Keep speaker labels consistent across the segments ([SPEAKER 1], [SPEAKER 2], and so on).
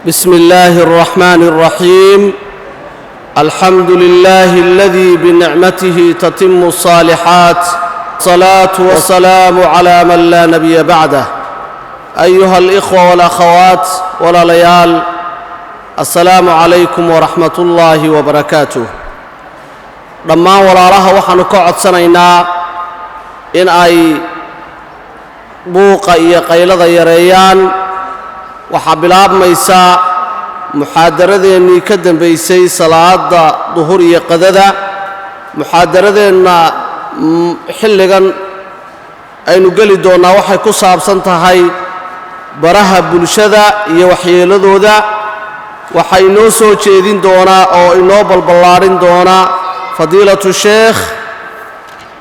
[SPEAKER 1] بسم الله الرحمن الرحيم. الحمد لله الذي بنعمته تتم الصالحات، الصلاة والسلام على من لا نبي بعده. أيها الإخوة والأخوات، walaalayaal، السلام عليكم ورحمة الله وبركاته. Dhammaan walaalaha waxaannu ka codsanaynaa in ay buuqa iyo qaylada yareeyaan. Waxaa bilaabmaysa muxaadaradeennii ka dambaysay salaadda duhur iyo qadada. Muxaadaradeenna xilligan aynu geli doonnaa waxay ku saabsan tahay baraha bulshada iyo waxyeeladooda. Waxaa inoo soo jeedin doonaa oo inoo balballaadhin doonaa fadiilatu Sheekh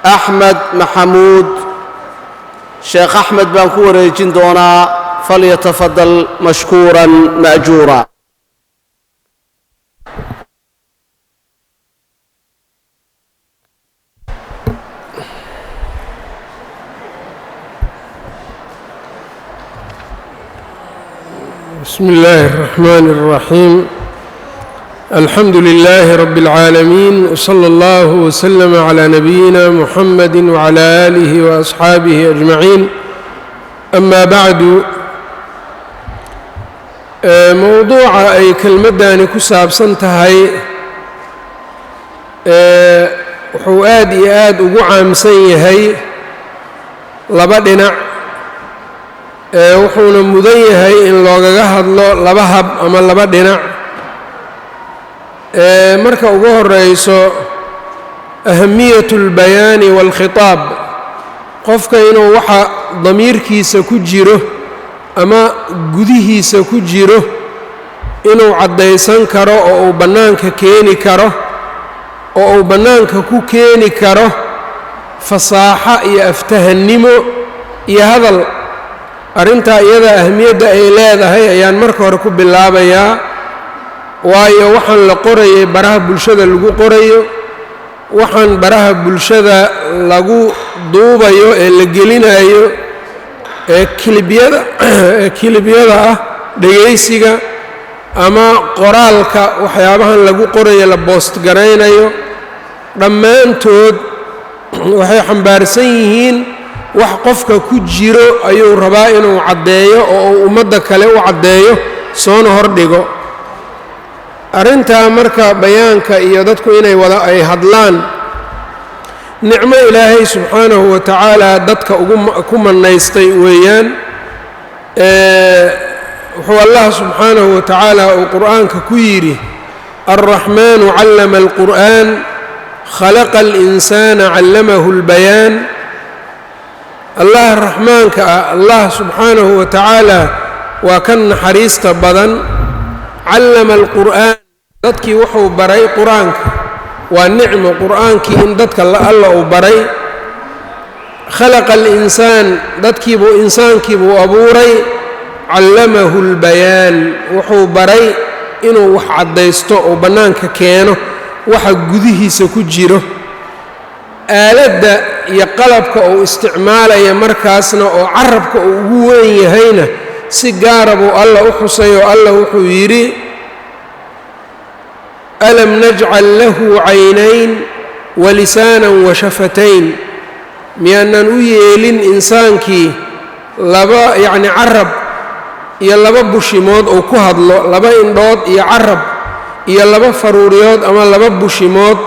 [SPEAKER 1] Axmed Maxamuud. Sheekh Axmed baan ku wareejin doonaa. فليتفضل مشكورا مأجورا.
[SPEAKER 2] بسم الله الرحمن الرحيم. الحمد لله رب العالمين، وصلى الله وسلم على نبينا محمد وعلى آله وأصحابه أجمعين، أما بعد. Mowduuca ay kelmaddani ku saabsan tahay wuxuu aad iyo aad ugu caamsan yahay laba dhinac, wuxuuna mudan yahay in loogaga hadlo laba hab ama laba dhinac. Marka ugu horeyso، أهمية البيان والخطاب، qofka inuu waxa damiirkiisa ku jiro ama gudihiisa ku jiro inuu caddaysan karo oo uu bannaanka keeni karo, oo uu bannaanka ku keeni karo fasaaxo iyo aftahannimo iyo hadal. Arrintaa iyada ahmiyadda ay leedahay ayaan marka hore ku bilaabayaa, waayo waxaan la qorayay baraha bulshada lagu qorayo, waxaan baraha bulshada lagu duubayo ee la gelinayo ee clipyada ah, dhegaysiga ama qoraalka, waxyaabahan lagu qorayo, la post garaynayo, dhammaantood waxay xambaarsan yihiin wax qofka ku jiro ayuu rabaa inuu caddeeyo oo uu ummadda kale u caddeeyo, soona hordhigo. Arrintaa marka bayaanka iyo dadku inay wada ay hadlaan, nicmo Ilaahay subxaanahu wa tacaala dadka ugu ku mannaystay weeyaan. Wuxuu Allah subxaanahu wa tacaala uu Qur'aanka ku yidhi: الرحمن علم القرآن، خلق الإنسان، علمه البيان. Allah Raxmaanka ah, Allah subxaanahu wa tacaala waa kan naxariista badan. علم القرآن، dadkii wuxuu baray Qur-aanka. Waa nicmo Qur-aankii in dadka Alla uu baray. خلق الإنسان، dadkiibuu, insaankiibuu abuuray. علمه البيان، wuxuu baray inuu wax caddaysto oo bannaanka keeno waxa gudihiisa ku jiro. Aaladda iyo qalabka uu isticmaalaya markaasna, oo carabka uu ugu weyn yahayna, si gaara buu Alla u xusay, oo Alla wuxuu yidhi: ألم نجعل له عينين ولسانا وشفتين. Miyaanan u yeelin insaankii laba, yacni carab iyo laba bushimood uu ku hadlo, laba indhood iyo carab iyo laba faruuriyood ama laba bushimood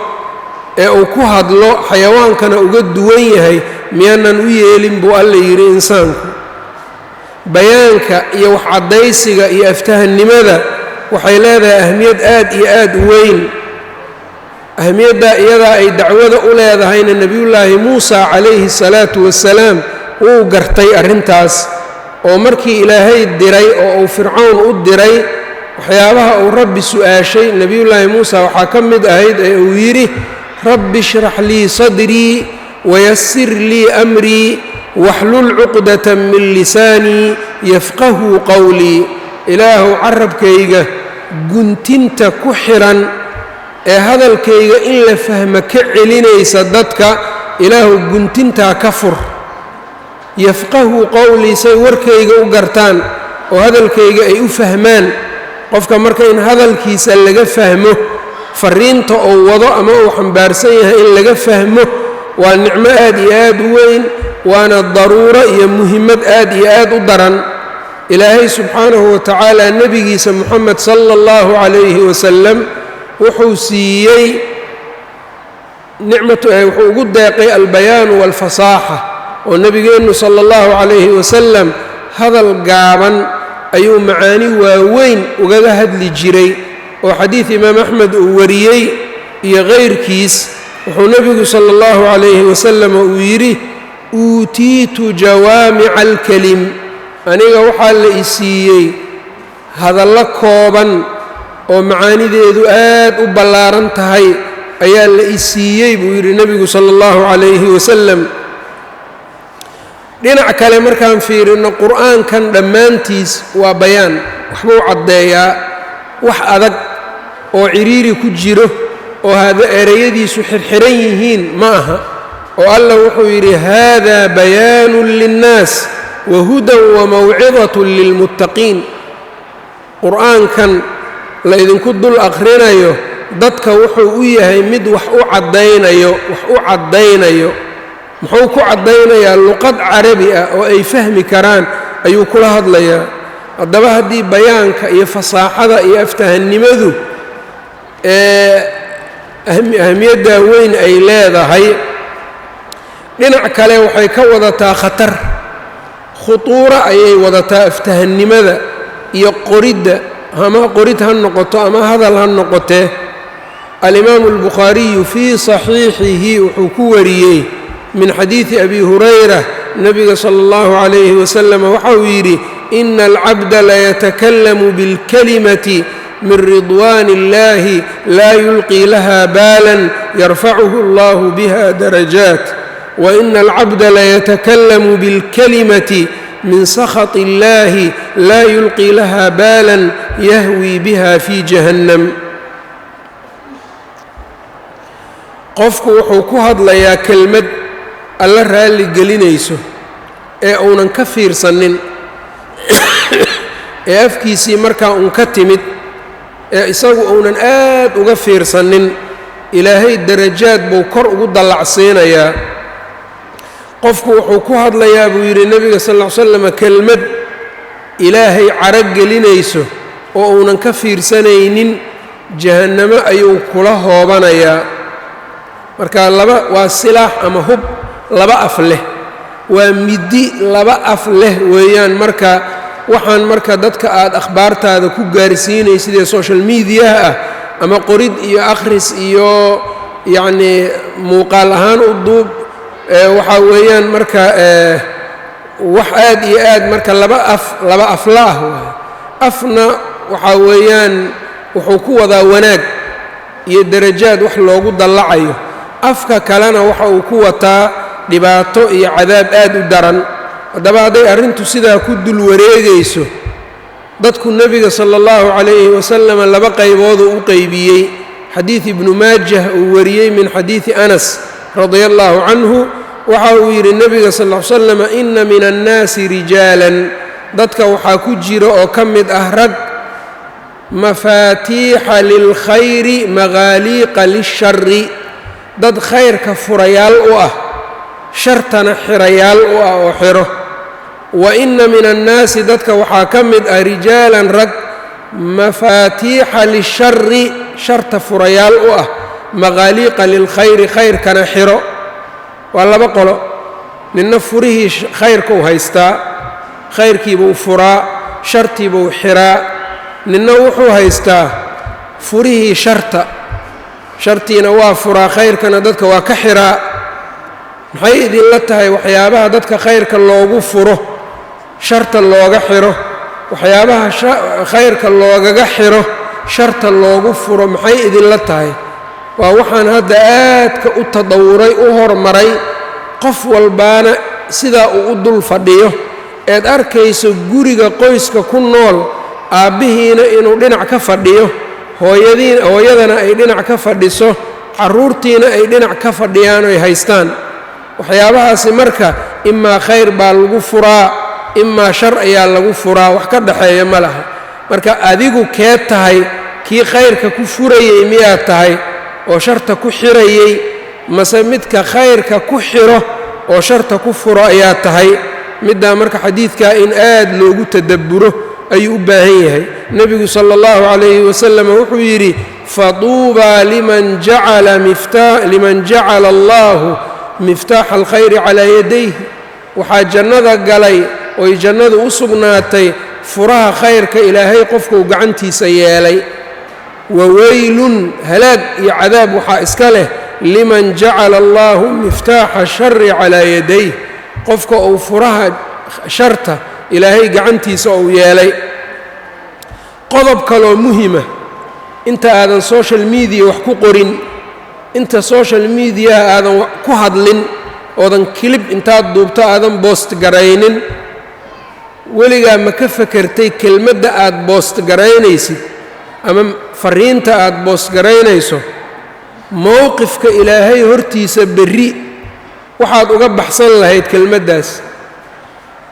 [SPEAKER 2] ee uu ku hadlo, xayawaankana uga duwan yahay, miyaanan u yeelin, buu Alla yidhi. Insaanku bayaanka iyo wax caddaysiga iyo aftahannimada waxay leedahay ahmiyad aad iyo aad u weyn. Ahmiyaddaa iyadaa ay dacwada u leedahayna, Nebiyullaahi Muusa calayhi الsalaatu wasalaam wuu gartay arrintaas, oo markii Ilaahay diray oo uu Fircawn u diray, waxyaabaha uu Rabbi su-aashay Nebiyullaahi Muusa waxaa ka mid ahayd ee uu yidhi: رب اشرح لي صدري ويسر لي أمري واحلل عقدة من لساني يفقهوا قولي. Ilaahuw, carabkayga guntinta ku xiran ee hadalkayga in la fahmo ka celinaysa dadka, Ilaahuw, guntintaa ka fur. يفقهوا قولي، say warkayga u gartaan oo hadalkayga ay u fahmaan. Qofka marka in hadalkiisa laga fahmo fariinta uu wado ama uu xambaarsan yahay in laga fahmo waa nicmo aad iyo aad u weyn, waana daruuro iyo muhimmad aad iyo aad u daran. Ilaahay subxaanahu wa tacaala nebigiisa Moxamed sala allahu calayhi wasalam wuxuu siiyey nicmatu, wuxuu ugu deeqay albayaanu waalfasaaxa, oo nebigeennu sala allahu calayhi wasalam hadal gaaban ayuu macaani waaweyn ugaga hadli jiray. Oo xadiid Imaam Axmed uu wariyey iyo kayrkiis, wuxuu nebigu sala allahu calayhi wasalam uu yidhi: "Uutiitu jawaamica alkelim", aniga waxaa la i siiyey hadallo kooban oo macaanideedu aad u ballaaran tahay ayaa la i siiyey, buu yidhi nebigu sala allahu calayhi wasalam. Dhinac kale markaan fiirino, Qur-aankan dhammaantiis waa bayaan, waxbuu caddeeyaa. Wax adag oo ciriiri ku jiro oo hada ereyadiisu xirxiran yihiin ma aha, oo Allah wuxuu yidhi: "Hada bayaanun linnaas wahudan wamawcidatun lilmuttaqiin". Qur-aankan la idinku dul akhrinayo dadka wuxuu u yahay mid wax u caddaynayo. Wax u caddaynayo muxuu ku caddaynayaa? Luqad Carabi ah oo ay fahmi karaan ayuu kula hadlayaa. Haddaba haddii bayaanka iyo fasaaxada iyo aftahannimadu ee ahamiyaddaa weyn ay leedahay, dhinac kale waxay ka wadataa khatar, khutuuro ayay wadataa aftahannimada iyo qoridda, ama qorid ha noqoto ama hadal ha noqotee. Alimaamu albukhaariyu fii saxiixihi wuxuu ku wariyey min xadiidi Abi Hurayra, nabiga sala allahu calayhi wasalam waxa uu yidhi: "Ina alcabda layatakallamu bilkalimati min ridwaan illahi laa yulqii laha baalan, yarfacuhu allahu biha darajaat, waina alcabda layatakallamu bilkalimati min sakhaط illahi laa yulqii laha baalan, yahwii biha fi jahannam". Qofku wuxuu ku hadlayaa kelmad Alla raalli gelinayso ee uunan ka fiirsanin, ee afkiisii markaa uun ka timid, ee isagu uunan aad uga fiirsanin, Ilaahay darajaad buu kor ugu dallacsiinayaa. Qofku wuxuu ku hadlayaa, buu yidhi nebiga sal ll ly slam, kelmad Ilaahay caro gelinayso oo uunan ka fiirsanaynin, jahannamo ayuu kula hoobanayaa. Marka laba waa silaax ama hub laba af leh, waa middi laba af leh weeyaan. Marka waxaan marka dadka aada akhbaartaada ku gaarsiinaysid ee social mediaha ah, ama qorid iyo akhris iyo yacnii muuqaal ahaan u duub, waxaa weeyaan marka wax aad iyo aad marka laba af, laba afla ah waay. Afna waxaa weeyaan wuxuu ku wadaa wanaag iyo darajaad wax loogu dallacayo, afka kalena waxa uu ku wataa dhibaato iyo cadaab aad u daran. Haddaba hadday arrintu sidaa ku dul wareegayso, dadku nebiga sala allahu calayhi wasalam laba qaybooduu u qeybiyey. Xadiid Ibnu Maajah uu wariyey min xadiidi Anas radia allahu canhu, waxa uu yidhi nebiga sal ll ly slam: "Ina min annaasi rijaalan", dadka waxaa ku jira oo ka mid ah rag, "mafaatiixa lilkhayri magaaliiqa lishari", dad khayrka furayaal u ah, shartana xirayaal u ah oo xiro. "Wa ina min annaasi", dadka waxaa ka mid ah, "rijaalan", rag, "mafaatiixa lishari", sharta furayaal u ah, "maqaaliiqa lilkhayri", khayrkana xiro. Waa laba qolo. Ninna furihii khayrkuu haystaa, khayrkiibuu furaa, shartiibuu xiraa. Ninna wuxuu haystaa furihii sharta, shartiina waa furaa, khayrkana dadka waa ka xiraa. Maxay idinla tahay waxyaabaha dadka khayrka loogu furo, sharta looga xiro, waxyaabaha khayrka loogaga xiro, sharta loogu furo, maxay idinla tahay? Waa waxaan hadda aadka u tadawuray, u hormaray, qof walbaana sidaa uu u dul fadhiyo eed arkayso guriga qoyska ku nool, aabbihiina inuu dhinac ka fadhiyo, hooyadii hooyadana ay dhinac ka fadhiso, carruurtiina ay dhinac ka fadhiyaan oy haystaan waxyaabahaasi. Marka imaa khayr baa lagu furaa, imaa shar ayaa lagu furaa, wax ka dhexeeya ma laha. Marka adigu kee tahay? Kii khayrka ku furayey miyaad tahay oo sharta ku xirayey, mase midka khayrka ku xiro oo sharta ku furo ayaa tahay? Middaa marka xadiidkaa in aad loogu tadabburo ayuu u baahan yahay. Nebigu sala allahu calayhi wasalam wuxuu yidhi: "Fatuubaa liman jacala allahu miftaaxa alkhayri calaa yadayhi." Waxaa jannada galay oy jannadu u sugnaatay furaha khayrka Ilaahay qofkuu gacantiisa yeelay. Waweylun, halaag iyo cadaab waxaa iska leh, liman jacala allahu miftaaxa shari calaa yadayh, qofka uu furaha sharta Ilaahay gacantiisa uu yeelay. Qodob kaloo muhima: inta aadan social media wax ku qorin, inta social mediaha aadan ku hadlin, oodan clip intaad duubto aadan post garaynin, weligaa ma ka fekertay kelmadda aad post garaynaysid ama fariinta aad post garaynayso mowqifka Ilaahay hortiisa berri waxaad uga baxsan lahayd kelmaddaas?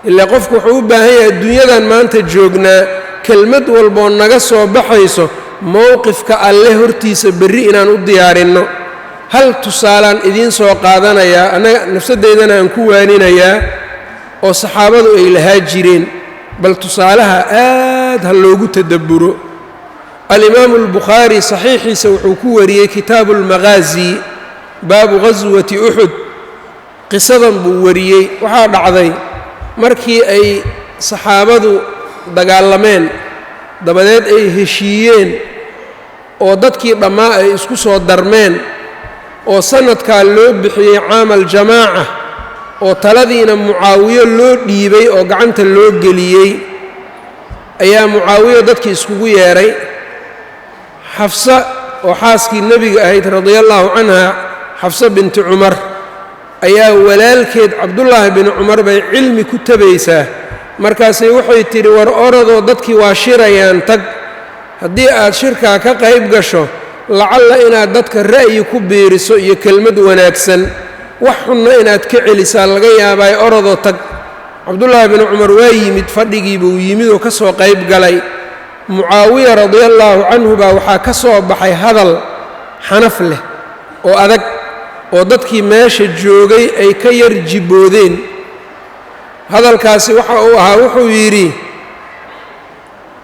[SPEAKER 2] Ilaa qofku wuxuu u baahan yahay, adduunyadan maanta joognaa, kelmad walboo naga soo baxayso mowqifka Alle hortiisa berri inaan u diyaarinno. Hal tusaalaan idiin soo qaadanayaa, annaga nafsaddeydana aan ku waaninayaa, oo saxaabadu ay lahaa jireen. Bal tusaalaha aad ha loogu tadabburo. Alimaamu Albukhaari saxiixiisa wuxuu ku wariyey, kitaabu almaqaazi, baabu ghaswati Uxud, qisadan buu wariyey. Waxaa dhacday markii ay saxaabadu dagaalameen, dabadeed ay heshiiyeen oo dadkii dhammaa ay isku soo darmeen, oo sanadkaa loo bixiyey caam aljamaaca, oo taladiina Mucaawiyo loo dhiibay oo gacanta loo geliyey, ayaa Mucaawiyo dadkii iskugu yeedhay. Xafsa oo xaaskii Nebiga ahayd, radia Allaahu canha, Xafsa binti Cumar, ayaa walaalkeed Cabdullaahi bin Cumar bay cilmi ku tabaysaa. Markaasay waxay tidhi: "War orodoo, dadkii waa shirayaan, tag. Haddii aad shirkaa ka qayb gasho, lacalla inaad dadka ra'yi ku biiriso iyo kelmad wanaagsan, wax xunna inaad ka celisaa laga yaabaayo, orodoo tag." Cabdullaahi bin Cumar waa yimid, fadhigii buu yimid oo ka soo qayb galay. Mucaawiya, radia Allaahu canhu, baa waxaa ka soo baxay hadal xanaf leh oo adag oo dadkii meesha joogay ay ka yar jibboodeen. Hadalkaasi waxa uu ahaa, wuxuu yidhi: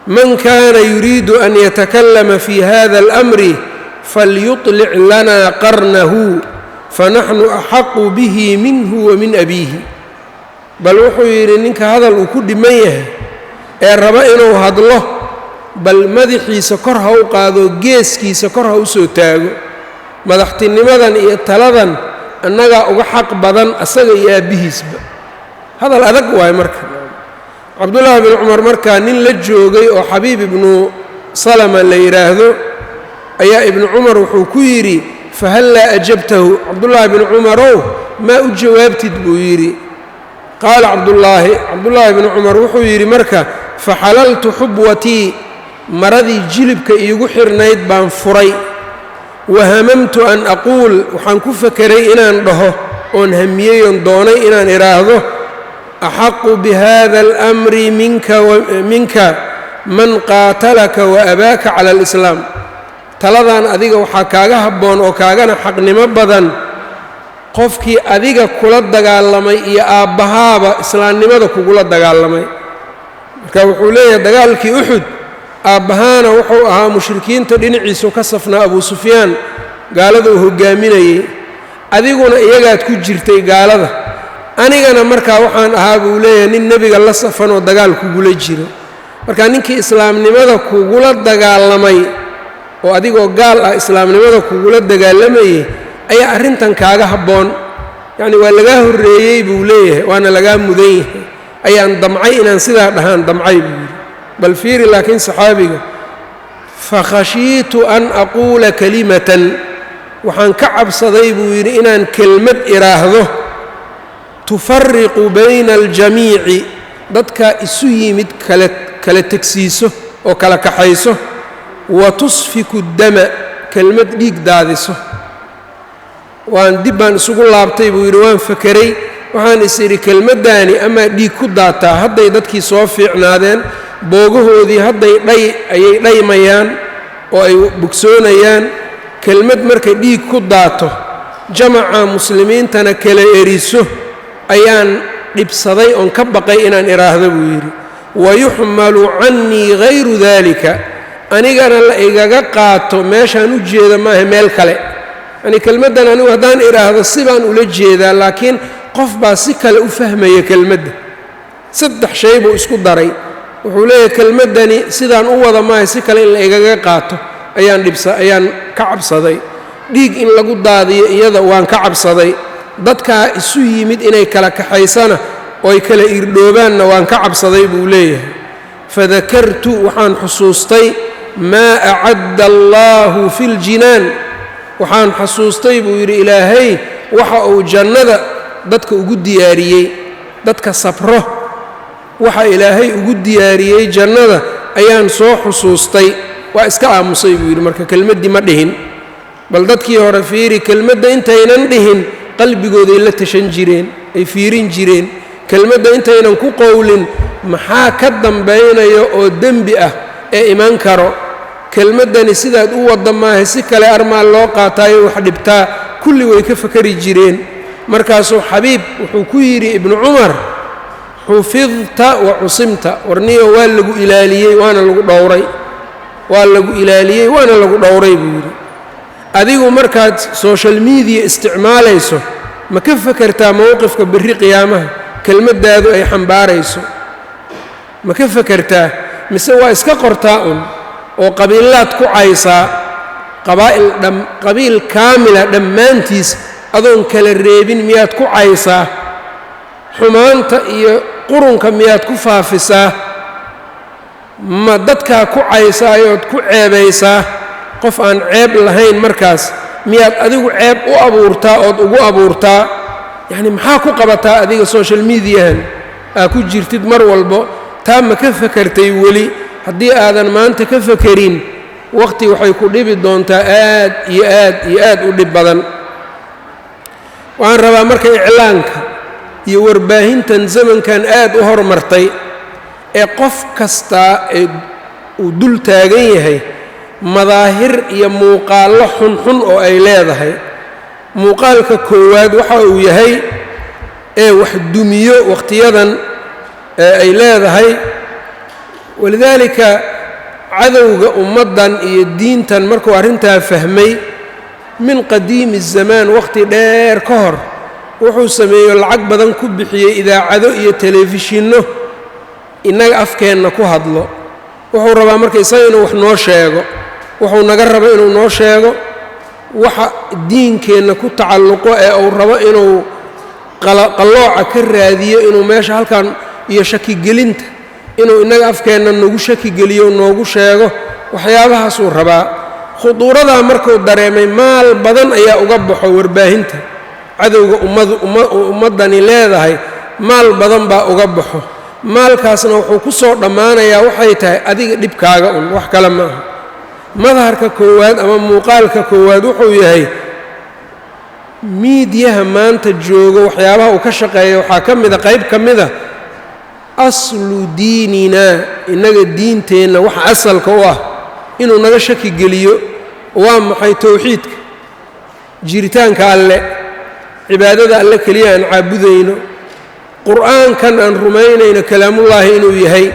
[SPEAKER 2] "Man kana yuriidu an yatakallama fi hada alamri falyuطlic lana qarnahu, fanaxnu axaqu bihi minhu wa min abiihi." Bal wuxuu yidhi, ninka hadal uu ku dhiman yahay ee raba inuu hadlo, bal madaxiisa kor ha u qaado, geeskiisa kor ha u soo taago. Madaxtinimadan iyo taladan annagaa uga xaq badan asaga iyo aabbihiisba. Hadal adag waayo. Marka Cabdullaahi bin Cumar markaa nin la joogay oo Xabiib ibnu Salama la yidhaahdo ayaa Ibnu Cumar wuxuu ku yidhi: "Fahallaa ajabtahu, Cabdullaahi binu Cumarow, maa u jawaabtid?" buu yidhi. Qaala Cabdullaahi, Cabdullaahi binu Cumar wuxuu yidhi marka: "Faxalaltu xubwatii, maradii jilibka iigu xirnayd baan furay. Wahamamtu an aquul, waxaan ku fakeray inaan dhaho oon hamiyey oon doonay inaan idhaahdo: axaqu bihada alamri minka man qaatalaka wa abaaka cala alislaam. Taladan adiga waxaa kaaga habboon oo kaagana xaqnimo badan qofkii adiga kula dagaalamay iyo aabbahaaba islaamnimada kugula dagaalamay." Marka wuxuu leeyahay, dagaalkii Uxud aabbahaana wuxuu ahaa mushrikiinta dhinaciisu ka safnaa, Abuu Sufyaan gaalada uu hoggaaminayey, adiguna iyagaad ku jirtay gaalada. Anigana markaa waxaan ahaa, buu leeyahay, nin Nebiga la safan oo dagaal kugula jiro. Marka ninkii islaamnimada kugula dagaalamay oo adigoo gaal ah islaamnimada kugula dagaalamayay ayaa arrintan kaaga habboon. Yacni waa lagaa horreeyey, buu leeyahay, waana lagaa mudan yahay. Ayaan damcay inaan sidaa dhahaan damcay," buu yidhi. Bal fiiri laakiin saxaabiga: "Fakhashiitu an aquula kalimatan," waxaan ka cabsaday, buu yidhi, "inaan kelmad idhaahdo, tufariqu bayna aljamiici," dadkaa isu yimid kala kala tegsiiso oo kala kaxayso, "wa tusfiku dama," kelmad dhiig daadiso. Waan dib baan isugu laabtay, buu yidhi, waan fakeray, waxaan is idhi kelmaddaani amaa dhiig ku daataa, hadday dadkii soo fiicnaadeen. Boogahoodii hadday dhay ayay dhaymayaan oo ay bogsoonayaan. Kelmad marka dhiig ku daato, jamaca muslimiintana kala eriso, ayaan dhibsaday oon ka baqay inaan idhaahdo, buu yidhi. Wayuxmalu cannii hayru dalika, anigana la igaga qaato meeshaan u jeeda maaha meel kale. Yacnii kelmaddan anigu haddaan idhaahdo sibaan ula jeedaa, laakiin qof baa si kale u fahmaya kelmadda. Saddex shay buu isku daray. Wuxuu leeyahay, kelmaddani sidaan u wada maaha, si kale in la igaga qaato ayaan dhibsa, ayaan ka cabsaday. Dhiig in lagu daadiyo iyada waan ka cabsaday. Dadkaa isu yimid inay kala kaxaysana oo ay kala irdhoobaanna waan ka cabsaday, buu leeyahay. Fadakartu, waxaan xusuustay, maa acadda allaahu fi ljinaan, waxaan xasuustay, buu yidhi, Ilaahay waxa uu jannada dadka ugu diyaariyey. Dadka sabro waxa Ilaahay ugu diyaariyey jannada ayaan soo xusuustay. Waa iska aamusay, buu yidhi. Marka kelmaddii ma dhihin. Bal dadkii hore fiiri, kelmadda intaynan dhihin qalbigooday la tashan jireen, ay fiirin jireen. Kelmadda intaynan ku qowlin maxaa ka dambaynayo oo dembi ah ee iman karo? Kelmaddani sidaad u wadda maaha, si kale armaa loo qaataayo, wax dhibtaa, kulli way ka fakari jireen. Markaasuu Xabiib wuxuu ku yidhi Ibnu Cumar: "Xufidta wa cusimta." Warniyo, waa lagu ilaaliyey waana lagu dhowray, waa lagu ilaaliyey waana lagu dhowray, buu yidhi. Adigu markaad social media isticmaalayso, ma ka fakertaa mowqifka berri qiyaamaha kelmaddaadu ay xambaarayso? Ma ka fakertaa, mise waa iska qortaa un oo qabiilaad ku caysaa? Qabaa'il dham, qabiil kaamila dhammaantiis adoon kala reebin miyaad ku caysaa? Xumaanta iyo qurunka miyaad ku faafisaa? Ma dadkaa ku caysaayood ku ceebaysaa? Qof aan ceeb lahayn markaas miyaad adigu ceeb u abuurtaa ood ugu abuurtaa? Yacni, maxaa ku qabataa adiga social mediahan aa ku jirtid mar walbo? Taa ma ka fakertay weli? Haddii aadan maanta ka fakerin, waqti waxay ku dhibi doontaa aad iyo aad iyo aad u dhib badan. Waxaan rabaa marka, iclaanka iyo warbaahintan zamankan aad u horumartay ee qof kastaa ee uu dul taagan yahay, madaahir iyo muuqaallo xunxun oo ay leedahay. Muuqaalka koowaad waxa uu yahay ee wax dumiyo wakhtiyadan ee ay leedahay, walidaalika cadowga ummaddan iyo diintan markuu arrintaa fahmay min qadiimi zamaan, wakhti dheer ka hor, wuxuu sameeyo lacag badan ku bixiyey idaacado iyo telefishinno innaga afkeenna ku hadlo. Wuxuu rabaa marka isaga inuu wax noo sheego, wuxuu naga rabo inuu noo sheego, waxa diinkeenna ku tacalluqo ee uu rabo inuu qallooca ka raadiyo, inuu meesha halkan iyo shakigelinta inuu innaga afkeenna nagu shakigeliyo, noogu sheego, waxyaabahaasuu rabaa. Khuduuradaa markuu dareemay, maal badan ayaa uga baxo warbaahinta cadowga ummadu ummaddani leedahay. Maal badan baa uga baxo. Maalkaasna wuxuu ku soo dhammaanayaa waxay tahay adiga dhibkaaga un, wax kale ma aha. Madharka koowaad ama muuqaalka koowaad wuxuu yahay, miidiyaha maanta joogo waxyaabaha uu ka shaqeeya waxaa ka mida, qayb ka mida, aslu diininaa, innaga diinteenna waxa asalka u ah inuu naga shaki geliyo. Waa maxay? Towxiidka, jiritaanka Alle, cibaadada Alle keliya aan caabudayno, Qur'aankan aan rumaynayno kalaamullaahi inuu yahay,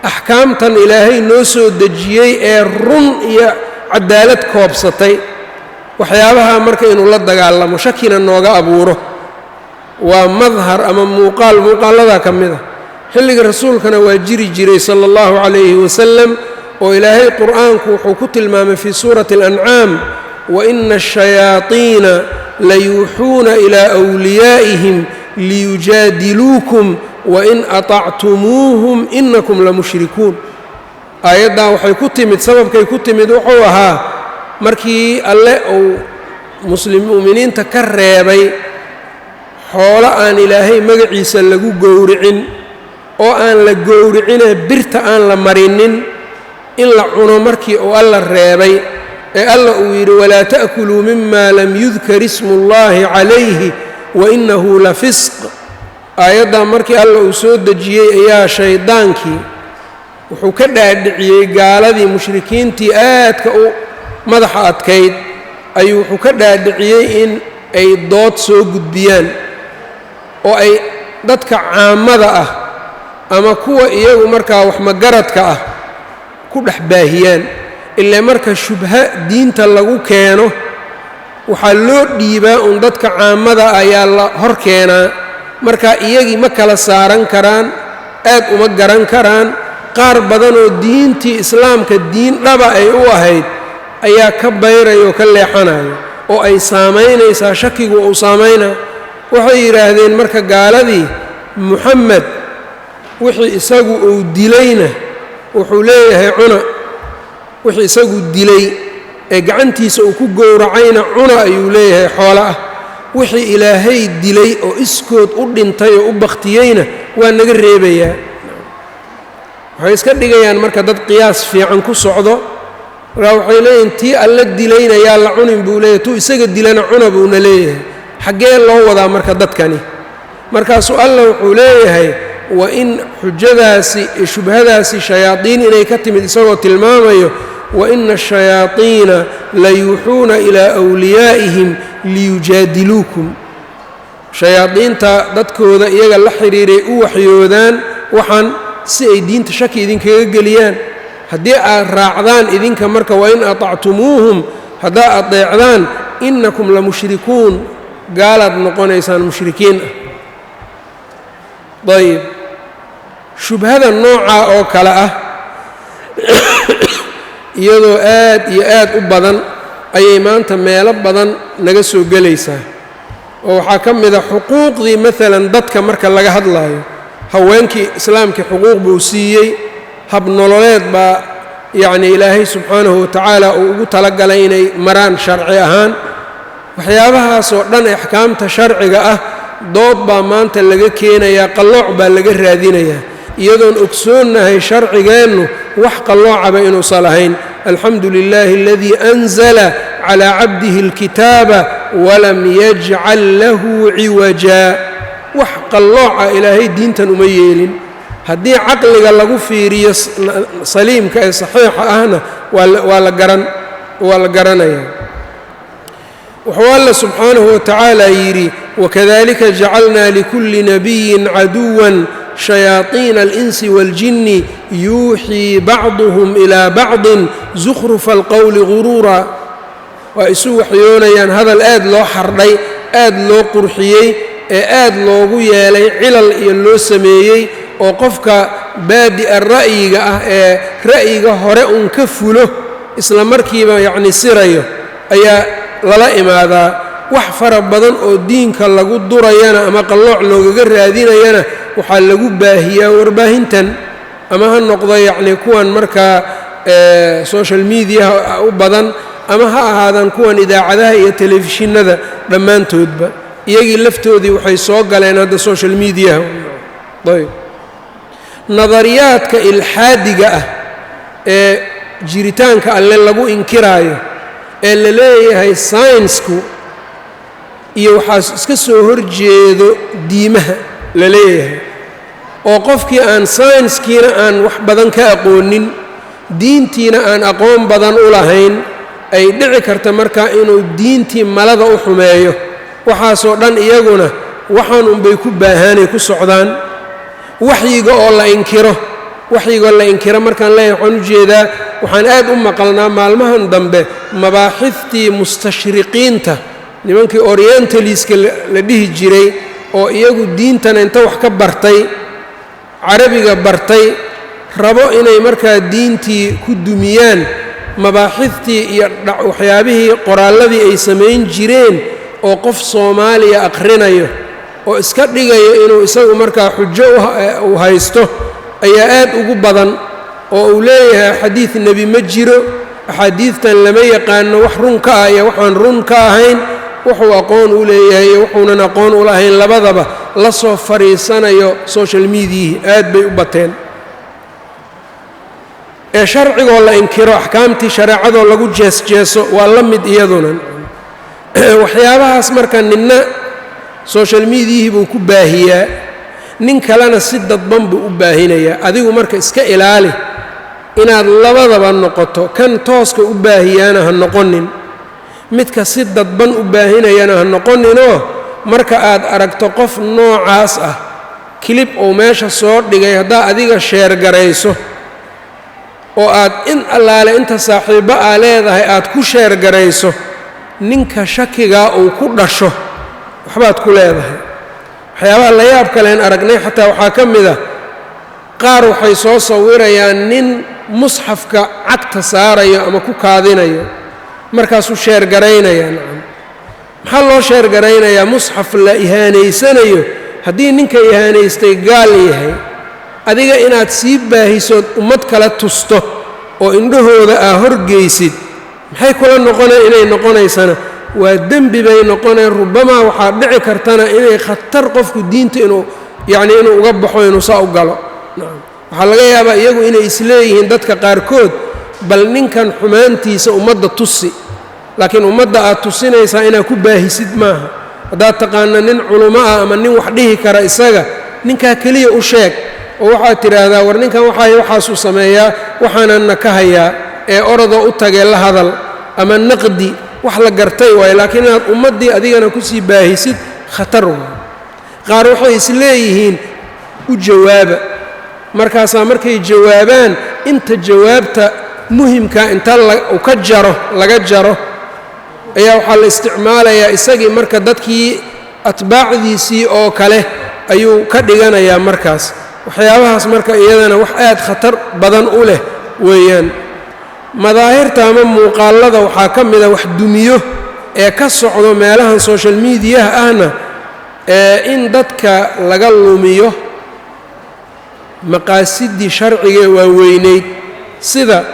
[SPEAKER 2] axkaamtan Ilaahay noo soo dejiyey ee run iyo cadaalad koobsatay. Waxyaabaha marka inuu la dagaalamo, shakina nooga abuuro, waa madhar ama muuqaal muuqaaladaa ka mid a. Xilliga Rasuulkana waa jiri jiray, sala allahu calayhi wasalam, oo Ilaahay Qur'aanku wuxuu ku tilmaamay fii suurati alancaam: "Waina ashayaadiina layuuxuuna ilaa wliyaa'ihim liyujaadiluukum wain atactumuuhum inakum lamushrikuun." Aayaddan waxay ku timid, sababkay ku timid wuxuu ahaa markii Alle uu muslim mu'miniinta ka reebay xoolo aan Ilaahay magaciisa lagu gowricin, oo aan la gowricinee birta aan la marinin, in la cuno. Markii uu Alla reebay ee Alla uu yidhi: "Walaa ta'kuluu mima lam yudkar ismu اllahi calayhi wainahu la fisq." Aayaddan markii Alla uu soo dejiyey ayaa shaydaankii Wuxuu ka dhaadhiciyey gaaladii mushrikiintii aadka u madaxa adkayd, ayuu wuxuu ka dhaadhiciyey in ay dood soo gudbiyaan oo ay dadka caamada ah ama kuwa iyagu markaa waxmagaradka ah ku dhex baahiyaan. Ilaa marka shubha diinta lagu keeno, waxaa loo dhiibaa uun dadka caamada ayaa la hor keenaa. Marka iyagii ma kala saaran karaan, aad uma garan karaan. Qaar badanoo diintii Islaamka diin dhaba ay u ahayd ayaa ka bayraya oo ka leexanayo, oo ay saamaynaysaa, shakigu uu saamaynaa. Waxay yidhaahdeen marka gaaladii, Muxamed wixii isagu uu dilayna wuxuu leeyahay cuna, wixii isagu dilay ee gacantiisa uu ku gowracayna cuna ayuu leeyahay, xoolo ah. Wixii Ilaahay dilay oo iskood u dhintay oo u bakhtiyeyna waa naga reebayaa. Waxay iska dhigayaan marka dad qiyaas fiican ku socdo. Markaa waxay leeyihin, tii Alla dilayna yaa la cunin buu leeyahay, tuu isaga dilana cuna buuna leeyahay. Xaggee loo wadaa marka dadkani? Markaasuu Alla wuxuu leeyahay, wa in xujadaasi, shubhadaasi shayaadiin inay ka timid isagoo tilmaamayo: "Wa ina ashayaadiina layuuxuuna ilaa wliyaa'ihim liyujaadiluukum." Shayaadiinta dadkooda iyaga la xidhiiray u waxyoodaan waxaan si ay diinta shaki idinkaga geliyaan. Haddii aad raacdaan idinka marka, "wain atactumuuhum", haddaa adeecdaan, "innakum lamushrikuun", gaalaad noqonaysaan mushrikiin ah. Ayib, shubhada noocaa oo kale ah, iyadoo aad iyo aad u badan, ayay maanta meelo badan naga soo gelaysaa, oo waxaa ka mid a xuquuqdii maalan dadka marka laga hadlaayo. Haweenkii Islaamkii xuquuq buu siiyey, hab nololeed baa yacnii Ilaahay subxaanahu watacaala uu ugu talagalay inay maraan sharci ahaan. Waxyaabahaasoo dhan axkaamta sharciga ah dood baa maanta laga keenayaa, qallooc baa laga raadinayaa, iyadoon ogsoonnahay sharcigeennu wax qalloocaba inuusan lahayn. Alxamdu lilaahi aladii anzala calaa cabdihi alkitaaba walam yajcal lahu ciwajaa. Wax qallooca Ilaahay diintan uma yeelin. Haddii caqliga lagu fiiriyo saliimka ee saxiixa ahna, waa la garan, waa la garanayaa. Wuxuu Alla subxaanahu watacaala yidhi: "Wakadalika jacalnaa likulli nabiyin caduwan shayaaiina alinsi waaljinni yuuxii bacduhum ilaa bacdin zukhrufa alqowli guruura." Waa isu waxyoonayaan hadal aad loo xardhay, aad loo qurxiyey, ee aad loogu yeelay cilal iyo loo sameeyey, oo qofka baadi'a ra'yiga ah ee ra'yiga hore uun ka fulo isla markiiba yacni sirayo ayaa lala imaadaa. Wax fara badan oo diinka lagu durayana ama qallooc loogaga raadinayana waxaa lagu baahiyaa warbaahintan, ama ha noqdo yacnii kuwan markaa social mediaha u badan, ama ha ahaadaan kuwan idaacadaha iyo telefishinada. Dhammaantoodba iyagii laftoodii waxay soo galeen hadda social mediaha. Ayb, nadariyaadka ilxaadiga ah ee jiritaanka Alle lagu inkiraayo, ee la leeyahay saynsku iyo waxaa iska soo horjeedo diimaha la leeyahay, oo qofkii aan saynskiina aan wax badan ka aqoonin, diintiina aan aqoon badan u lahayn, ay dhici karta markaa inuu diintii malada u xumeeyo. Waxaasoo dhan iyaguna waxaan unbay ku baahaanay ku socdaan. Waxyiga oo la inkiro, waxyigoo la inkiro markaan leeyahay, waxaan ujeedaa, waxaan aad u maqalnaa maalmahan dambe mabaaxiftii mustashriqiinta, nimankii orientaliska la dhihi jiray, oo iyagu diintana inta wax ka bartay, Carabiga bartay, rabo inay markaa diintii ku dumiyaan. Mabaaxiftii iyo waxyaabihii qoraalladii ay samayn jireen oo qof Soomaaliya aqrinayo oo iska dhigayo inuu isagu markaa xujo u haysto ayaa aad ugu badan, oo uu leeyahay xadiid nebi ma jiro, axaadiidtan lama yaqaano wax run ka ah iyo waxaan run ka ahayn. Wuxuu aqoon u leeyahay iyo wuxuunan aqoon u lahayn labadaba la soo fadhiisanayo social mediyihi aad bay u bateen. Ee sharcigoo la inkiro, axkaamtii shareecadoo lagu jees-jeeso, waa la mid iyaduna. Waxyaabahaas marka ninna social mediyihii buu ku baahiyaa, nin kalena si dadban buu u baahinayaa. Adigu marka iska ilaali. Inaad labadaba noqoto, kan tooska u baahiyaana ha noqonin, midka si dadban u baahinayana ha noqoninoo marka aad aragto qof noocaas ah clip uu meesha soo dhigay, haddaa adiga share garayso oo aad in allaale inta saaxiibbo aa leedahay aad ku share garayso, ninka shakigaa uu ku dhasho, waxbaad ku leedahay. Waxyaabaha la yaab kaleen aragnay xataa waxaa ka mid a, qaar waxay soo sawirayaan nin musxafka cagta saarayo ama ku kaadinayo, markaasuu share garaynayaa. Nacam, maxaa loo share garaynayaa musxaf la ihaanaysanayo? Haddii ninka ihaanaystay gaal yahay, adiga inaad sii baahisood ummad kala tusto oo indhahooda aa horgeysid, maxay kula noqonaya inay noqonaysana? Waa dembi bay noqoneen. Rubamaa waxaa dhici kartana inay khatar qofku diinta inuu, yacnii, inuu uga baxo, inuu saa u galo. Nacam, waxaa laga yaabaa iyagu inay isleeyihiin dadka qaarkood, bal ninkan xumaantiisa ummadda tusi. Laakiin ummadda aad tusinaysaa inaad ku baahisid maaha. Haddaad taqaano nin culummo ah ama nin wax dhihi kara, isaga ninkaa keliya u sheeg oo waxaad tidhaahdaa, "War, ninkan waxaa waxaasuu sameeyaa, waxaananna ka hayaa," ee orodoo u tagee la hadal ama naqdi, wax la gartay waayo. Laakiin inaad ummaddii adigana kusii baahisid, khatar waayo. Qaar waxay isleeyihiin u jawaaba, markaasaa markay jawaabaan, inta jawaabta muhimka inta u ka jaro, laga jaro, ayaa waxaa la isticmaalayaa isagii. Marka dadkii atbaacdiisii oo kale ayuu ka dhiganayaa. Markaas waxyaabahaas marka iyadana wax aad khatar badan u leh weeyaan. Madaahirta ama muuqaalada waxaa ka mida wax dumiyo ee ka socdo meelahan social mediaha ahna, ee in dadka laga lumiyo maqaasidii sharcigae waaweyneyd, sida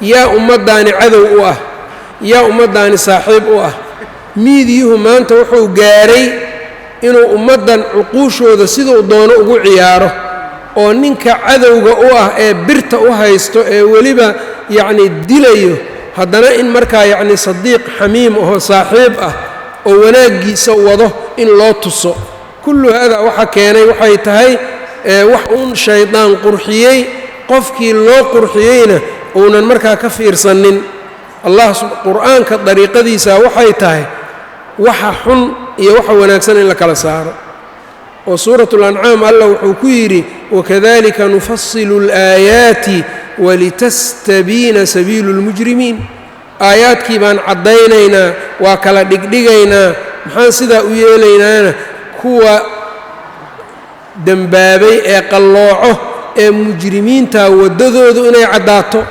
[SPEAKER 2] yaa ummaddaani cadow u ah, yaa ummaddaani saaxiib u ah. Miidiyuhu maanta wuxuu gaaray inuu ummaddan cuquushooda siduu doono ugu ciyaaro, oo ninka cadowga u ah ee birta u haysto ee weliba yacni dilayo, haddana in markaa yacni sadiiq xamiim ahoo saaxiib ah oo wanaaggiisa wado in loo tuso. Kullu haadaa waxa keenay waxay tahay wax uun shaydaan qurxiyey, qofkii loo qurxiyeyna uunan markaa ka fiirsanin. Allah Qur-aanka dariiqadiisa waxay tahay waxa xun iyo waxa wanaagsan in la kala saaro, oo suurat اlancaam Allah wuxuu ku yidhi, "Wakadalika nufasilu اlaayaati walitastabiina sabiilu اlmujrimiin." Aayaadkii baan caddaynaynaa, waa kala dhigdhigaynaa. Maxaan sidaa u yeelaynaana? Kuwa dembaabay ee qallooco ee mujrimiinta waddadoodu inay caddaato.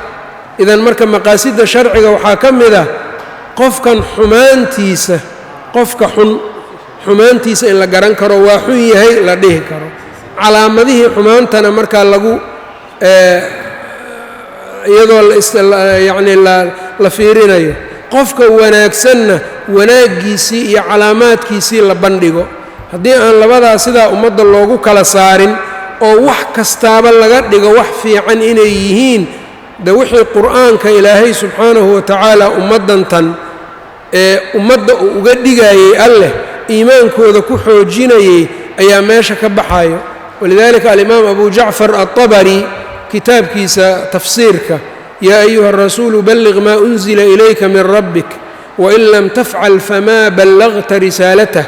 [SPEAKER 2] Idan marka maqaasidda sharciga waxaa ka mid ah qofkan xumaantiisa, qofka xun xumaantiisa in la garan karo, waa xun yahay la dhihi karo, calaamadihii xumaantana markaa lagu iyadoo yacni la fiirinayo, qofka wanaagsanna wanaaggiisii iyo calaamaadkiisii la bandhigo. Haddii aan labadaa sidaa ummadda loogu kala saarin oo wax kastaaba laga dhigo wax fiican inay yihiin, de wixii Qur-aanka Ilaahay subxaanahu wa tacaala ummaddantan ee ummadda uu uga dhigayey, Alleh iimaankooda ku xoojinayey, ayaa meesha ka baxayo. Walidaalika alimaam Abu Jacfar alطabari kitaabkiisa tafsiirka, "Yaa ayuha arasuulu balliq maa unzila ilayka min rabbik, wain lam tafcal famaa ballagta risaalatah,"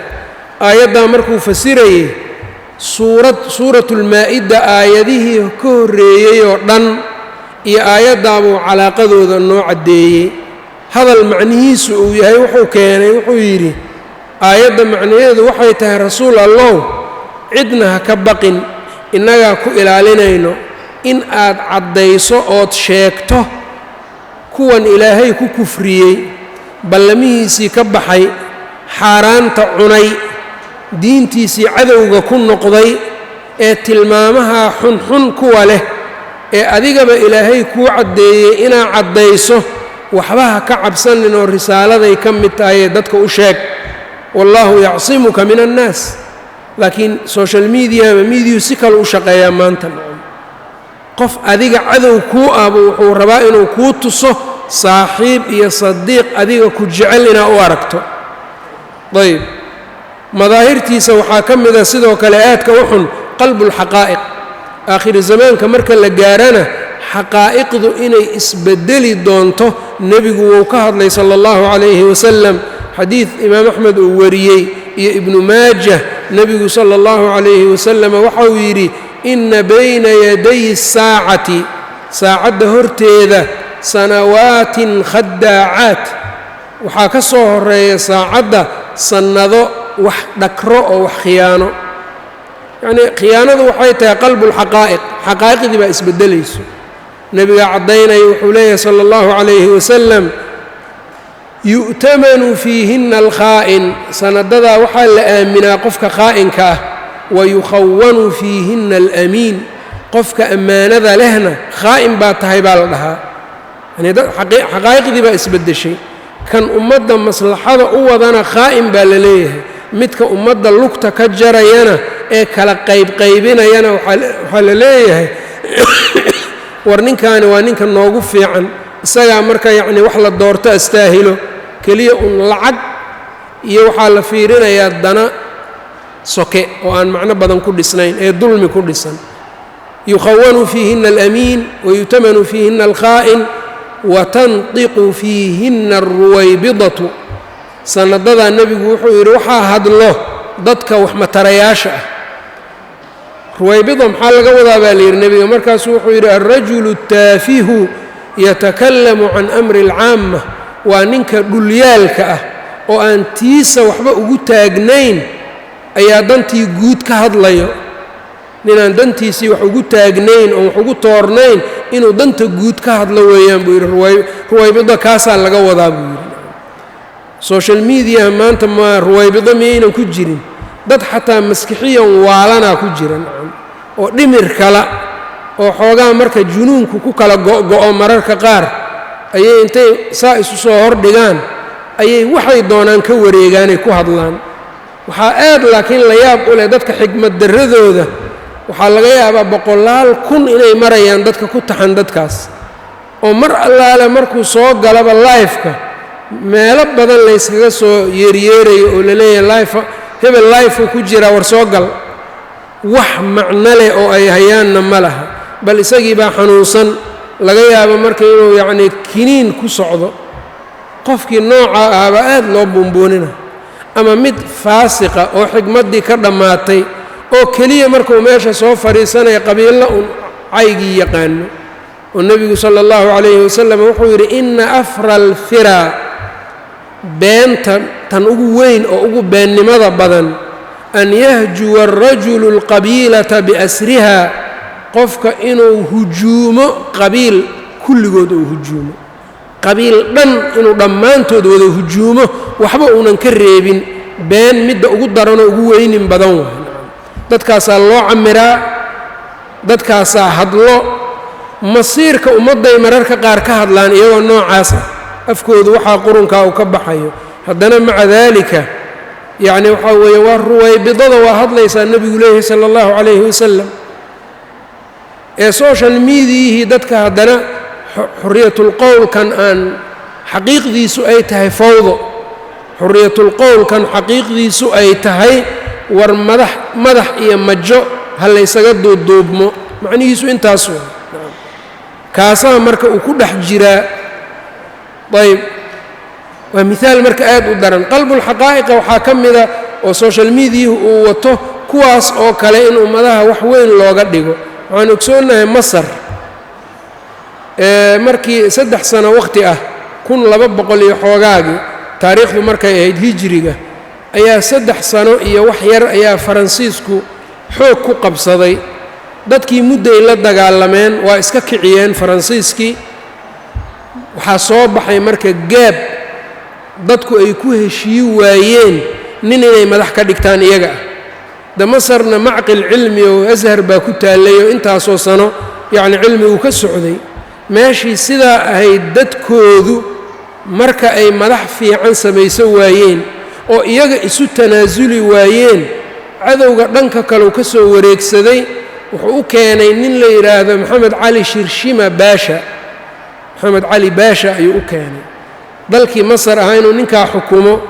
[SPEAKER 2] aayaddaa markuu fasirayey, suurad suuratu lmaa-ida aayadihii ka horreeyey oo dhan iyo aayaddaabuu calaaqadooda noo caddeeyey. Hadal macnihiisu uu yahay wuxuu keenay, wuxuu yidhi, aayadda macnaheedu waxay tahay, "Rasuul Allow, cidna ha ka baqin, innagaa ku ilaalinayno in aad caddayso ood sheegto kuwan Ilaahay ku kufriyey, ballamihiisii ka baxay, xaaraanta cunay, diintiisii cadowga ku noqday, ee tilmaamaha xunxun kuwa leh ee adigaba Ilaahay kuu caddeeyey inaa caddayso. Waxba ha ka cabsanin oo risaaladay ka mid tahayee dadka u sheeg. Wallaahu yacsimuka min annaas." Laakiin social media ama mediyu si kale u shaqeeyaa maanta. Qof adiga cadow kuu ahbu wuxuu rabaa inuu kuu tuso saaxiib iyo sadiiq adiga ku jecel inaa u aragto. Ayb, madaahirtiisa waxaa ka mida sidoo kale aadka u xun qalbulxaqaa'iq. Aakhiri zamaanka marka la gaarana, Xaqaa'iqdu inay isbedeli doonto nebigu wuu ka hadlay sala allahu calayhi wasalam. Xadiid Imaam Axmed uu wariyey iyo Ibnu Maajah, nebigu sala allahu calayhi wasalam waxauu yidhi: "Ina bayna yaday asaacati", saacadda horteeda, "sanawaatin khadaacaat", waxaa ka soo horeeya saacadda sannado wax dhakro oo wax khiyaano. Yacnii khiyaanadu waxay tahay qalbulxaqaa'iq, xaqaa'iqdii baa isbeddelayso. Nebigaa caddaynaya, wuxuu leeyahay sala allahu calayhi wasalam: "Yu'tamanu fiihinna alkhaa'in", sanadadaa waxaa la aaminaa qofka khaa'inka ah, "wayukhawanu fiihinna alamiin", qofka ammaanada lehna khaa'in baa tahay baa la dhahaa. Yani xaqaa'iqdii baa isbeddeshay. Kan ummadda maslaxada u wadana khaa'in baa la leeyahay, midka ummadda lugta ka jarayana ee kala qaybqaybinayana waxaa la leeyahay: "War ninkaani waa ninka noogu fiican, isagaa marka yacnii wax la doorto astaahilo." Keliya un lacag iyo waxaa la fiirinayaa dana soke oo aan macno badan ku dhisnayn ee dulmi ku dhisan. Yukhawanu fiihina alamiin wayu'tamanu fiihina alkhaa'in watantiqu fiihina alruwaybidatu. Sanadadaa nebigu wuxuu yidhi waxaa hadlo dadka waxmatarayaasha ah. Ruwaybida maxaa laga wadaa baa la yidhi nebiga? Markaasuu wuxuu yidhi: "Alrajulu ataafihu yatakalamu can amri alcaama", waa ninka dhulyaalka ah oo aan tiisa waxba ugu taagnayn ayaa dantii guud ka hadlayo. Ninaan dantiisii wax ugu taagnayn oon wax ugu toornayn inuu danta guud ka hadlo weeyaan buu yidhi. Ruwaybida kaasaa laga wadaa buu yidhi. Social mediaha maanta ma ruwaybido miyaynan ku jirin? Dad xataa maskixiyan waalanaa ku jira, nacam, oo dhimir kala oo xoogaa marka junuunku ku kala go'go'o mararka qaar ayay intay saa isu soo hordhigaan ayay waxay doonaan ka wareegaanay ku hadlaan. Waxaa aad laakiin la yaab u leh dadka xigmad darradooda. Waxaa laga yaabaa boqolaal kun inay marayaan dadka ku taxan dadkaas, oo mar allaale markuu soo galaba live-ka meelo badan layskaga soo yeeryeerayo oo laleeyahay: "Live hebel, live-uu ku jiraa, war soo gal." Wax macno leh oo ay hayaanna ma laha, bal isagii baa xanuunsan, laga yaabo marka inuu yacnii kiniin ku socdo. Qofkii noocaa ahaabaa aad loo buunbuunina, ama mid faasiqa oo xigmaddii ka dhammaatay oo keliya markuu meesha soo fadhiisanaya qabiillo uun caygii yaqaano. Oo nebigu sala allahu calayhi wasalam wuxuu yidhi: "Inna afra alfiraa", beenta tan ugu weyn oo ugu beennimada badan, "an yahjuwa arajulu alqabiilata biasriha", qofka inuu hujuumo qabiil kulligood, uu hujuumo qabiil dhan, inuu dhammaantood wada hujuumo, waxba uunan ka reebin, been midda ugu daranoo ugu weynin badan waay. Dadkaasaa loo camiraa, dadkaasaa hadlo, masiirka ummadday mararka qaar ka hadlaan iyagoo noocaas ah, afkoodu waxaa qurunkaa uu ka baxayo. Haddana maca daalika, yacni waxaa weeye waa ruwaybidada waa hadlaysaa nebigu leeyahay sala allahu calayhi wasalam. Ee social mediayihii dadka haddana xorriyatulqowlkan aan xaqiiqdiisu ay tahay fawdo, xorriyatulqowlkan xaqiiqdiisu ay tahay war madax madax iyo majo ha laysaga duuduubmo, macnihiisu intaas waa kaasaa marka uu ku dhex jiraa. Ayb, waa mihaal marka aad u daran. Qalbulxaqaa'iqa waxaa ka mida oo social mediahu uu wato kuwaas oo kale in ummadaha wax weyn looga dhigo. Waxaan ogsoonnahay Masar markii 3 sano waqti ah, 1200 iyo xoogaagii taariikhdu markay ahayd hijriga, ayaa 3 sano iyo wax yar ayaa Faransiisku xoog ku qabsaday dadkii. Mudday la dagaalameen, waa iska kiciyeen Faransiiskii. Waxaa soo baxay marka gaab dadku ay ku heshii waayeen nin inay madax ka dhigtaan iyaga ah. De Masarna macqil cilmi oo Ashar baa ku taallay oo intaasoo sano yacni cilmi uu ka socday. Meeshii sidaa ahayd dadkoodu marka ay madax fiican samayso waayeen oo iyaga isu tanaasuli waayeen, cadowga dhanka kaleu ka soo wareegsaday. Wuxuu u keenay nin la yidhaahdo Maxamed Cali Shirshima Baasha. Maxamed Cali Baasha ayuu u keenay dalkii Masar ahaa inuu ninkaa xukumo.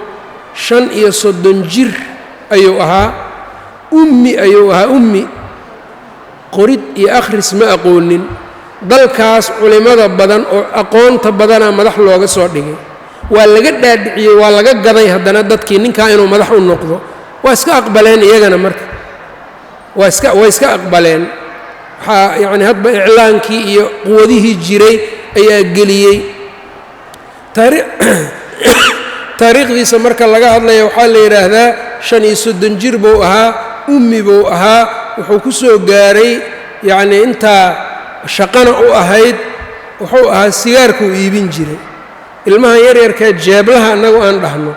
[SPEAKER 2] 35 jir ayuu ahaa, ummi ayuu ahaa, ummi, qorid iyo akhris ma aqoonin. Dalkaas culimmada badan oo aqoonta badanaa madax looga soo dhigay, waa laga dhaadhiciyey, waa laga gaday. Haddana dadkii ninkaa inuu madax u noqdo waa iska aqbaleen iyagana. Marka waa iska way iska aqbaleen. Waxaa yacni hadba iclaankii iyo quwadihii jiray ayaa geliyey. Taariikhdiisa marka laga hadlaya waxaa la yidhaahdaa 35 jir buu ahaa, ummi buu ahaa. Wuxuu ku soo gaaray yacnii intaa shaqana u ahayd, wuxuu ahaa sigaarkuu iibin jiray. Ilmahan yaryarkaa jeeblaha annagu aan dhahno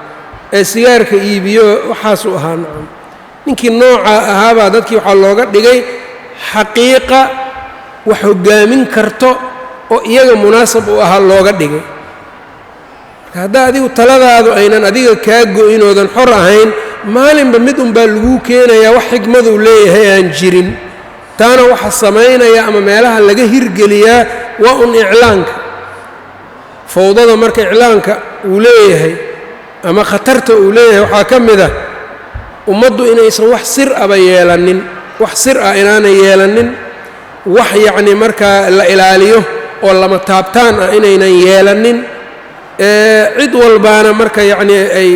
[SPEAKER 2] ee sigaarka iibiyo waxaasuu ahaa. Nacam, ninkii noocaa ahaabaa dadkii waxaa looga dhigay xaqiiqa wax hoggaamin karto oo iyaga munaasab u ahaa looga dhigay. Marka haddaa adigu taladaadu aynan adiga kaa go-in oodan xor ahayn, maalinba mid unbaa laguu keenayaa wax xikmaduu leeyahay aan jirin. Taana waxa samaynaya ama meelaha laga hirgeliyaa waa un iclaanka. Fawdada marka iclaanka uu leeyahay ama khatarta uu leeyahay waxaa ka mid ah ummaddu inaysan wax sir aba yeelanin, wax sir ah inaanay yeelanin, wax yacni markaa la ilaaliyo oo lama taabtaan ah inaynan yeelanin. Cid walbaana marka yacnii ay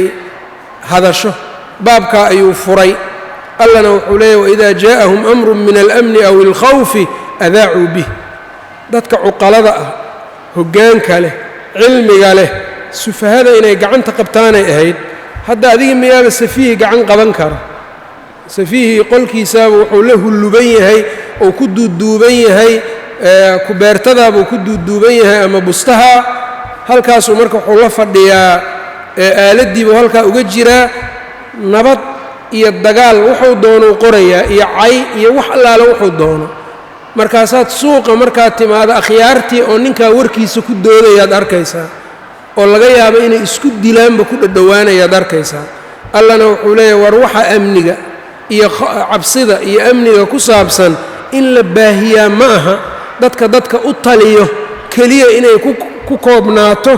[SPEAKER 2] hadasho. Baabkaa ayuu furay. Allana wuxuu leeyahy: waidaa jaaءahum amru min alamni aw alkhawfi adaacuu bih. Dadka cuqalada ah, hoggaanka leh, cilmiga leh, sufahada inay gacanta qabtaanay ahayd. Hadda adiga miyaaba safiihi gacan qaban karo? Safiihii qolkiisaaba wuxuu la hulluban yahay oo ku duuduuban yahay, kubeertadaabuu ku duuduuban yahay ama bustaha. Halkaasuu marka wuxuu la fadhiyaa aaladdiibuu halkaa uga jiraa. Nabad iyo dagaal wuxuu doonuu qorayaa, iyo cay iyo wax allaale wuxuu doono. Markaasaad suuqa markaad timaado akhyaartii oo ninkaa warkiisa ku doodayaad arkaysaa, oo laga yaabo inay isku dilaanba ku dhadhowaanayaad arkaysaa. Allana wuxuu leeyahy: war waxa amniga iyo cabsida iyo amniga ku saabsan in la baahiyaa ma aha dadka u taliyo keliya inay ku koobnaato,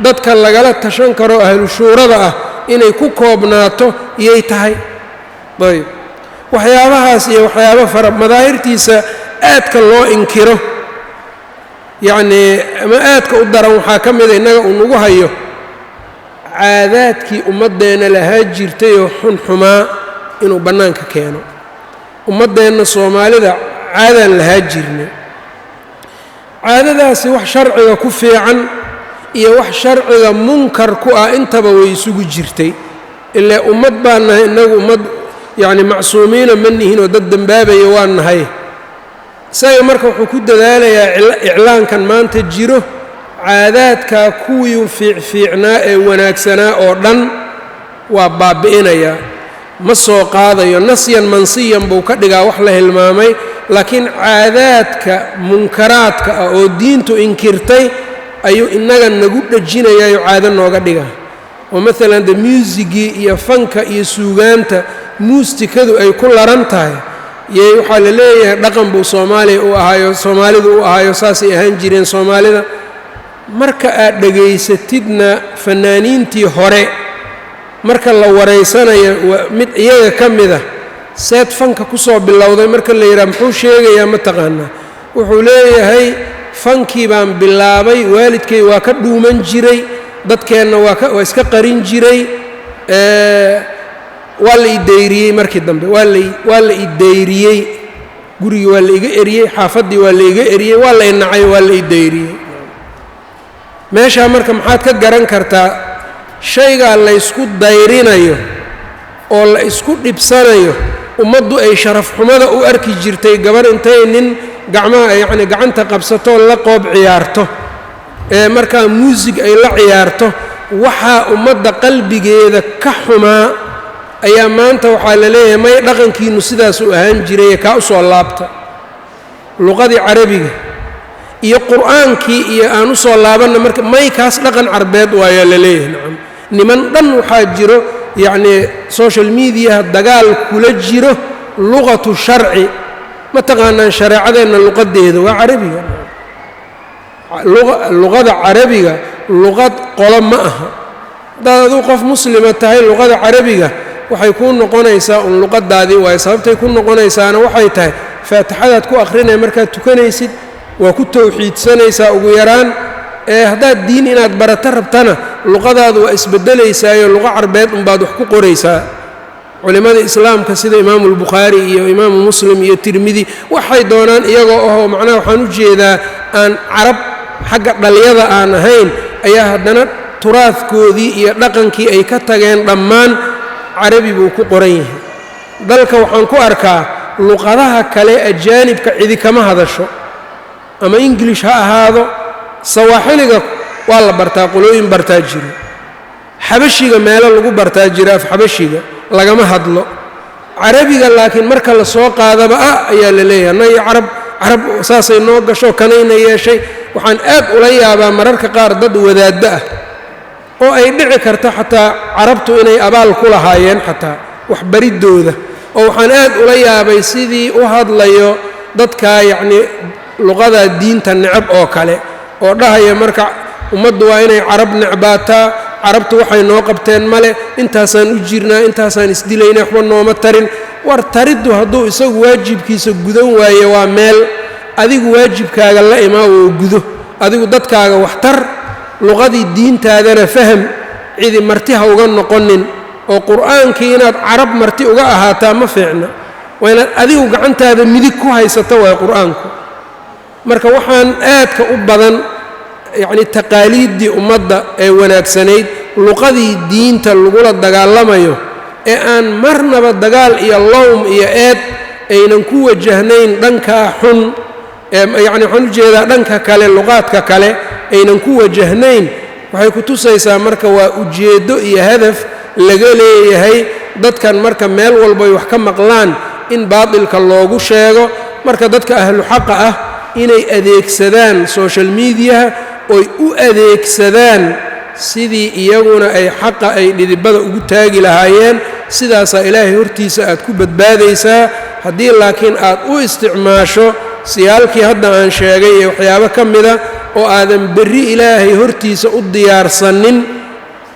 [SPEAKER 2] dadka lagala tashan karo ahlu shuurada ah inay ku koobnaato iyay tahay. Ayb, waxyaabahaas iyo waxyaabo fara madaahirtiisa aadka loo inkiro yacnii ama aadka u daran waxaa ka mida innaga uu nagu hayo caadaadkii ummaddeenna lahaa jirtayoo xunxumaa inuu bannaanka keeno. Ummaddeenna Soomaalida caadaan lahaa jirnay. Caadadaasi wax sharciga ku fiican iyo wax sharciga munkar ku ah intaba way isugu jirtay. Ilaa ummad baan nahay innagu, ummad yacni macsuumiina ma nihin oo dad dembaabaya waa nahay. Isaga marka wuxuu ku dadaalayaa iclaankan maanta jiro caadaadkaa kuwii fiicfiicnaa ee wanaagsanaa oo dhan waa baabi'inayaa, ma soo qaadayo. Nasyan mansiyan buu ka dhigaa wax la hilmaamay. Laakiin caadaadka munkaraadka ah oo diintu inkirtay ayuu innaga nagu dhejinayaayoo caado nooga dhigaa. Oo maalan de muusigii iyo fanka iyo suugaanta muustikadu ay ku laran tahay yey waxaa la leeyahay dhaqan buu Soomaaliya u ahaayo, Soomaalidu u ahaayo, saasay ahaan jireen Soomaalida. Marka aad dhegaysatidna fanaaniintii hore marka la waraysanayo, mid iyaga ka mid ah seed fanka ku soo bilowday marka la yidhaha, muxuu sheegayaa ma taqaanaa? Wuxuu leeyahay: fankii baan bilaabay, waalidkay waa ka dhuuman jiray, dadkeenna waa iska qarin jiray, waa la ideyriyey. Markii dambe waa la ideyriyey, gurigii waa la iga eriyey, xaafaddii waa la iga eriyey, waa la inacay, waa la ideyriyey. Meeshaa marka maxaad ka garan kartaa? Shaygaa laysku dayrinayo oo la isku dhibsanayo, ummaddu ay sharaf xumada u arki jirtay, gabar intay nin gacmaha yacni gacanta qabsatoo la qoob ciyaarto ee markaa muusig ay la ciyaarto, waxaa ummadda qalbigeeda ka xumaa ayaa maanta waxaa la leeyahay: may, dhaqankiinu sidaasuu ahaan jiraye, kaa u soo laabta. Luqadii Carabiga iyo Qur-aankii iyo aan u soo laabanna. Marka may, kaas dhaqan Carbeed waayaa la leeyahay. Nacam, niman dhan waxaa jiro yacnii social mediaha dagaal kula jiro luqatu sharci. Ma taqaanaan shareecadeenna luqadeeda waa Carabiga. Luqada Carabiga luqad qolo ma aha. Haddaad aduu qof muslima tahay, luqada Carabiga waxay kuu noqonaysaa un luqadaadii waayo. Sababtay ku noqonaysaana waxay tahay faatixadaad ku akhrinaya markaad tukanaysid. Waa ku towxiidsanaysaa ugu yaraan. Ee haddaad diin inaad barato rabtana, luqadaadu waa isbedelaysaayo, luqo carbeed unbaad wax ku qoraysaa. Culimmada islaamka sida Imaamu Albukhaari iyo Imaamu Muslim iyo Tirmidi waxay doonaan iyagoo ahoo, macnaha waxaan u jeedaa aan Carab xagga dhalyada aan ahayn, ayaa haddana turaadkoodii iyo dhaqankii ay ka tageen dhammaan Carabi buu ku qoran yahay. Dalka waxaan ku arkaa luqadaha kale ajaanibka cidi kama hadasho, ama English ha ahaado. Sawaaxiliga waa la bartaa, qolooyin bartaa jiro. Xabashiga meelo lagu bartaa jira, af Xabashiga lagama hadlo. Carabiga laakiin marka la soo qaadaba ah ayaa la leeyahay, annaga iyo Carab, Carab saasay noo gasho, kanayna yeeshay. Waxaan aad ula yaabaa mararka qaar dad wadaaddo ah oo ay dhici karto xataa Carabtu inay abaal ku lahaayeen xataa waxbariddooda, oo waxaan aad ula yaabay sidii u hadlayo dadkaa, yacnii, luqadaa diinta necab oo kale, oo dhahaya marka ummaddu waa inay Carab necbaataa, Carabtu waxay noo qabteen male, intaasaan u jirnaa, intaasaan isdilaynay, waxba nooma tarin. War tariddu hadduu isagu waajibkiisa gudan waaye waa meel, adigu waajibkaaga la imaa oo gudo. Adigu dadkaaga waxtar, luqadii diintaadana faham, cidi marti ha uga noqonin. Oo Qur-aankii inaad Carab marti uga ahaataa ma fiicna, waa inaad adigu gacantaada midig ku haysato waay Qur-aanku. Marka waxaan aadka u badan, yacnii, taqaaliiddii ummadda ee wanaagsanayd, luqadii diinta lagula dagaalamayo, ee aan marnaba dagaal iyo lowm iyo eed aynan ku wajahnayn dhankaa xun, ee yacni waxaan u jeedaa dhanka kale, luqaadka kale aynan ku wajahnayn, waxay ku tusaysaa marka waa ujeeddo iyo hadaf laga leeyahay dadkan marka meel walbay wax ka maqlaan in baatilka loogu sheego. Marka dadka ahlu xaqa ah inay adeegsadaan social mediaha oy u adeegsadaan sidii iyaguna ay xaqa ay dhidibada ugu taagi lahaayeen, sidaasaa Ilaahay hortiisa aad ku badbaadaysaa. Haddii laakiin aad u isticmaasho siyaalkii hadda aan sheegay iyo waxyaabo ka mida oo aadan berri Ilaahay hortiisa u diyaarsanin,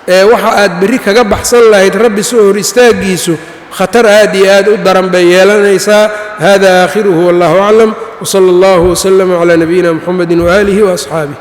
[SPEAKER 2] ee waxa aad berri kaga baxsan lahayd Rabbi soo hor istaaggiisu khatar aad iyo aad u daran bay yeelanaysaa. Hada aakhiruhu, wallahu aclam, wsala allahu waslama calaa nabiyina Muxamedi waaalihi waasxaabih.